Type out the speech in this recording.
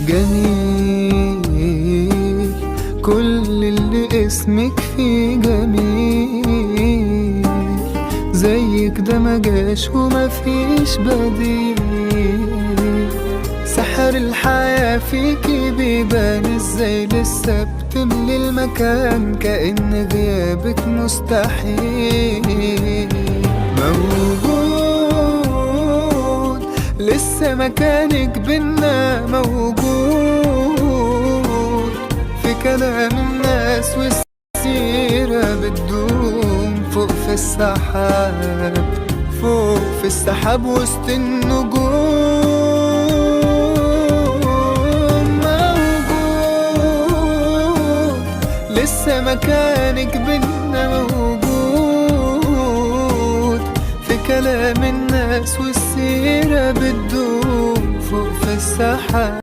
جميل، كل اللي اسمك فيه جميل، زيك ده ما جاش وما فيش بديل. سحر الحياة فيكي بيبان، ازاي لسه بتملي المكان كأن غيابك مستحيل. موجود لسه مكانك بينا، موجود في كلام الناس والسيرة بتدوم فوق في السحاب، فوق في السحاب وسط النجوم. موجود لسه مكانك بينا، موجود في كلام الناس والسيرة بتدوم فوق في السحاب.